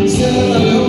Siapa tahu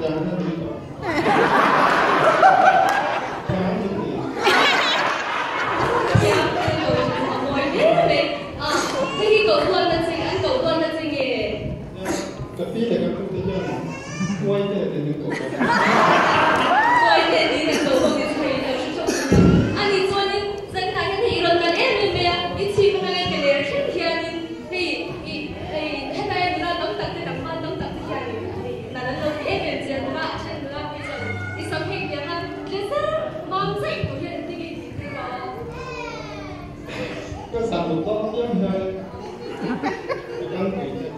Tiang hian min ko. Thiang min ti. Thiang min ko a mawi hle mai. A, hei hi koh tualna chi, an koh tualna chi nge? Ka pi leh ka pu te hian Tuai te tiin an koh bawk. Tuai te tiin an koh bawk i chu hei lo hre theuh thung a. Ani chuanin zanhnah hian hei i rawn kal em em mai a, i chhip atangin ka ler thleng hianin hei i hei hetaia nula tam tak te tlangval tam tak te hianin hei nan an lo ti em em che a bawk a, a then nula phei chuan i sam heng tiang a tle zar mam zaih tur hian engtin nge i tih theih a? Ka zah lo tawk apiang hian ka kal pui che.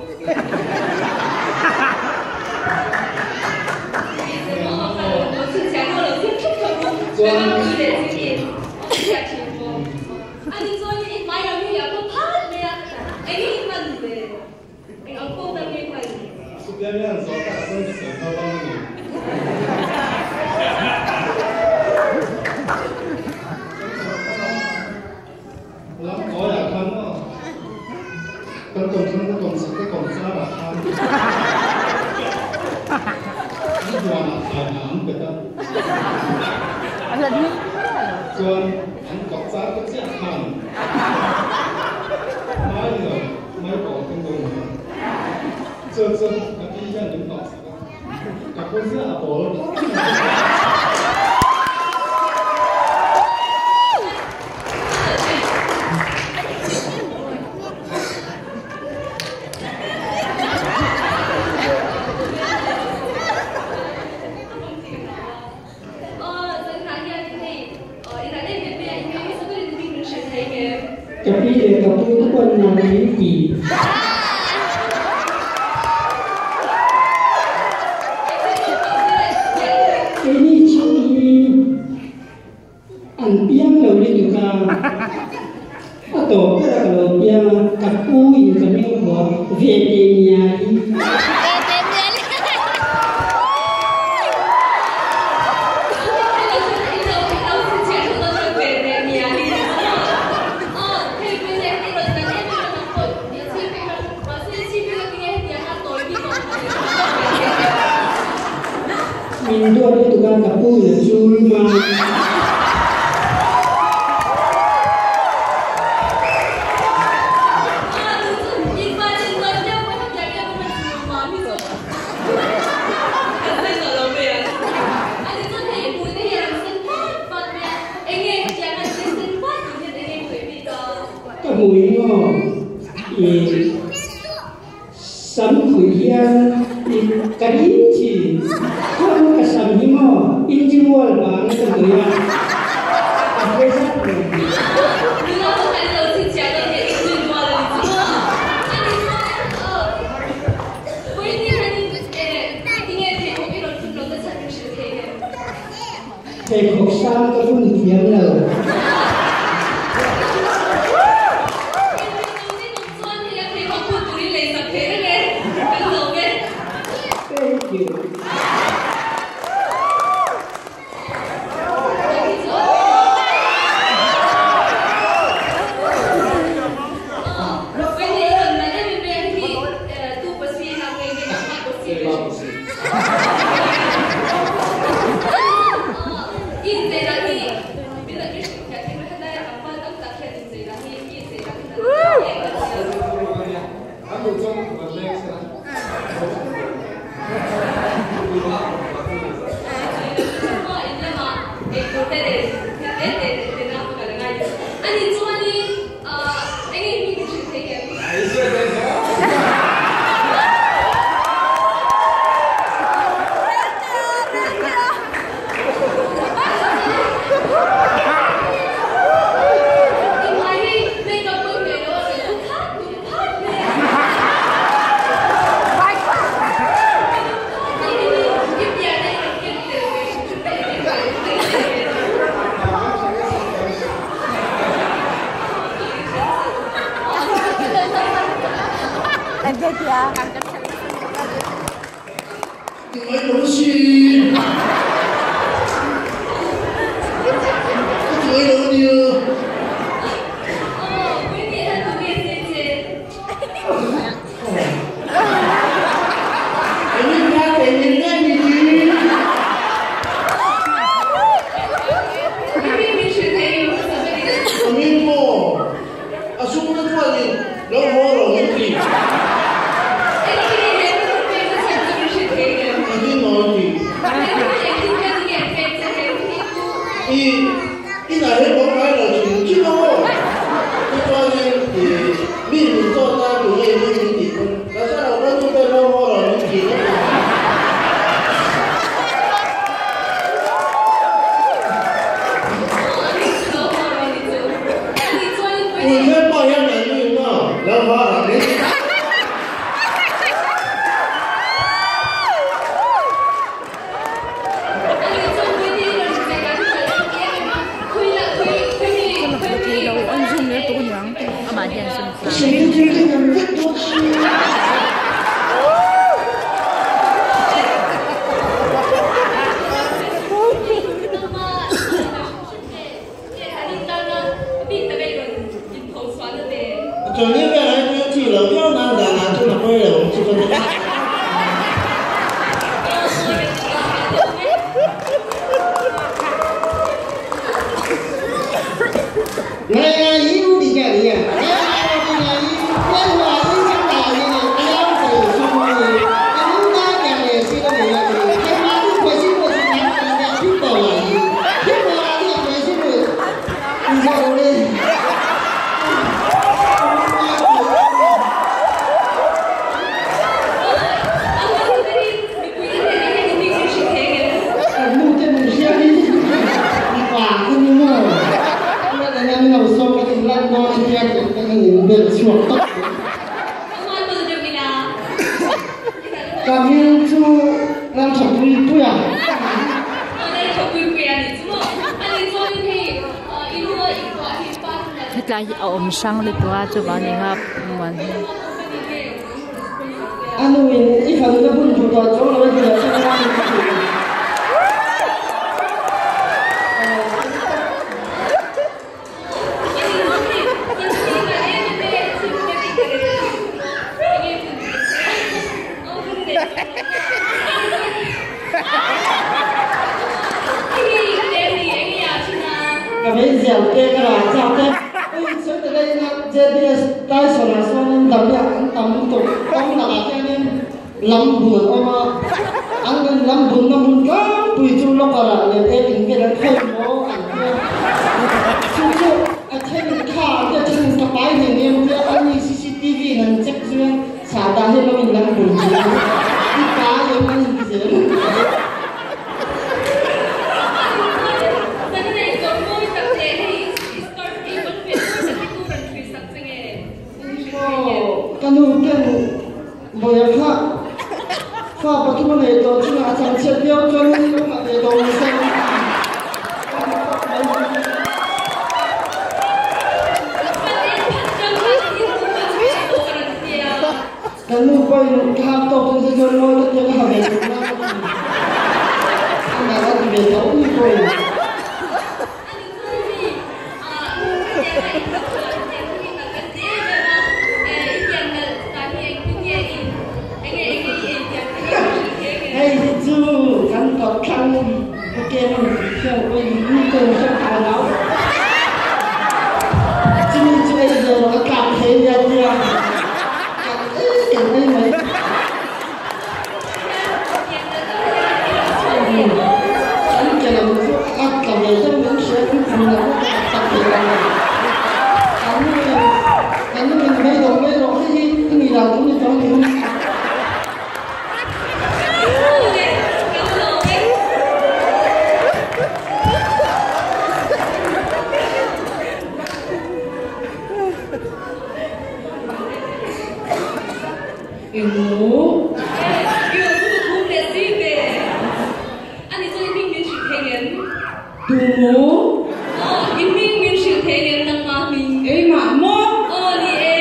Chutiang hian zawh tak chuan ka sawi hma bang a ni. Lam kawiah khan maw kan kawmthlang ka kawm chak ka kawm charah khan an huanah thlai hna an pet a, chuan an kawt char te chiah khan mai lo mai kawm kan lo ni a, chu chu ka pi hian min hnawh sak a, ka pu ziah a bawl. Ka pi leh ka pu te pawn nang min ti. Keini chhung hi an piang lo lutuk a, a tawp ber a ka lo piang a, ka pu in ka hming phuah ve teh miali. Min duat lutuk a ka pu in a chul mai. Ka hmu in maw i sam khuih hian i ka rin thin chuan ka sam hi maw intimual vang ka nui a, a hre zat lo. Pheikhawk sang ka bun thiam lo. Thank you. I inah hian awm ngai lo hrim hrim ang aw. Tichuanin i mi min zawt a, tunge i min tih pawn ka hre lo, ka nu ten lo haw rawh min tih ka ti. Tun thleng pawh hian an nu maw lo haw rawh min ti. Chawlhni velah hi chuan chi loh viau nan zanah chuan a pawi lo ang chu ka ti a. Ka hming chu Lalthapui Puia. Hetlai hi a awm hrang lutuk a chuvang ni kha muan hi. A nu in i fanu na bun duh tawh chuang lo a ti loh chuan a ni ka ti. Ka meizial te ka rah chak te ui sawi ta daih ina JBS Tyson ah sawn in damiah an tam lutuk kawng lakah hianin lam bun an awm a an in lam bunna hmun tlangpui chu locker ah leh ek in vel an khawi maw an tia chu chu a then in kha an tia a then in ka pai hle hle an tia a ni cctv in an check zui a sahdah hian lo in lam bun thin a i pai em an in ti zel. Ka nu ten vawi kha fa pathum a nei tawh chungah a chang chhiat viau chuan ni lo ngah ve tawh mai se. Ka nu pawhin ka hak tawk chuan se chuan ngawi ka tia ka ha ve tawh na ka ti. Amah a ti ve tho ni pawhin. Hei hi chu kan kawt thlang pu Kem an tih khian pawhin mi tel hrep ka lo. Chumi chu ei ve lo a tlak thei nia tia kan ei kan ei mai. Kan ke lam chu a tla ve deuh in hria in kum lam a tak tak thei lo. Kan nu in kan nu in mei dawh mei rawh hei hi i ni dan chu ni tawh a ni. Engmaw? I rawn thu thum leh si ve. Ani chuan i hming min hrilh thei ngem? Tumaw? Aw, i hming min hrilh thei ngem nangma hming? Keimah maw? Aw, ni e.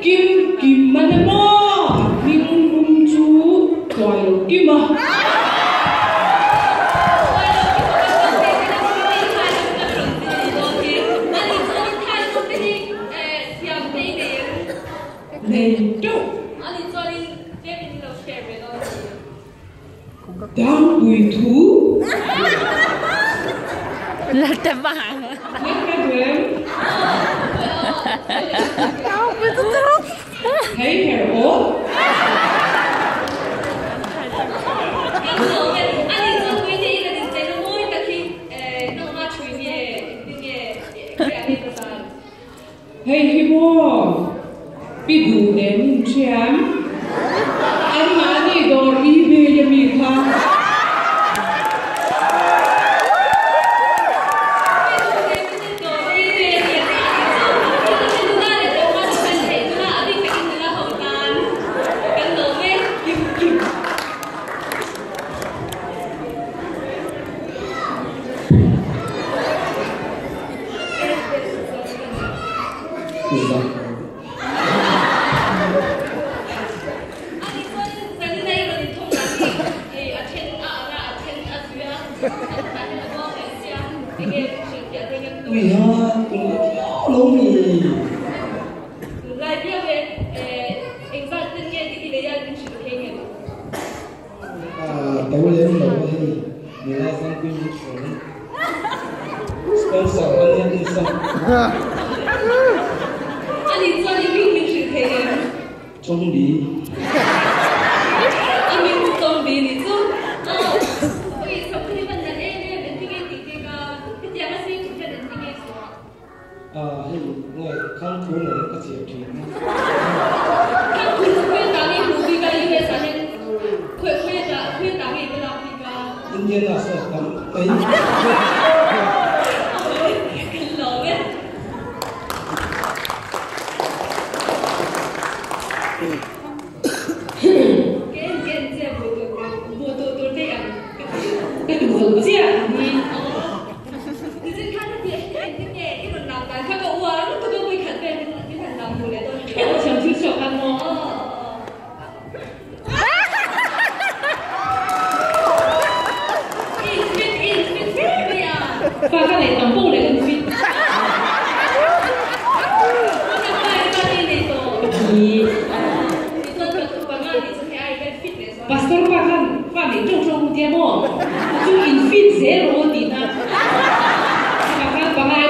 Kim Kim a ni maw? Hming rum chu tuai lo kim a. Tuai lo kim a kan lo thei te hi hei thai lam kan rawn ti ni dawn hi. Ani chuan i thai lam te hi thiam te i nei em? Nei teuh. Ani chuanin tlem in lo share ve dawn a ni. Dangpui thu. La te vang. Lek ka duh em? Thei her aw. Ani chuan Ui ha, tunlai viau lo mi. Tunlai viau e, engzat ten nge tih i lei a min hrilh thei ngem? A to lem lo a hei, nula zangpui min chhawn a, sponsor a nia nisa. Ani chuan i hming min hrilh thei ngem? Chawngbi. A hming chu Chawngbi ni chu. Aw, ui chhawk hi van nalh em em, engtin nge tih bik a, hetiang a sei tur hian engtin nge chhuah? A hei nge khang thu nen ka chhiar thin a. Khang thu chu khawi atang nge hmuh bik a, US ah hian khawi khawi atang khawi atang nge ka lak bik a. Indiana saw tam mai. Kan lawm e. Ken ken che bu tur bu tur tur te ang ka duh lo chiah ni. Nichin khan heti engtin nge i rawn lam dan kha ka uar lutuk a vawi khat vel min han lam hmu leh dawn nia. Ka thiam thil chhuak khan maw? In fit in fit hle mai a. Fa ka nei tam pawh leh kan fit. Tunah pa i tan i nei tawh. Ni. Ni chuan ka thu panga ni chu hei ai hian fit leh zual. Pastor pa khan fa nei teuh teuh hu tia maw? Chu in fit zel rawh tihna. Chuvang khan panga ai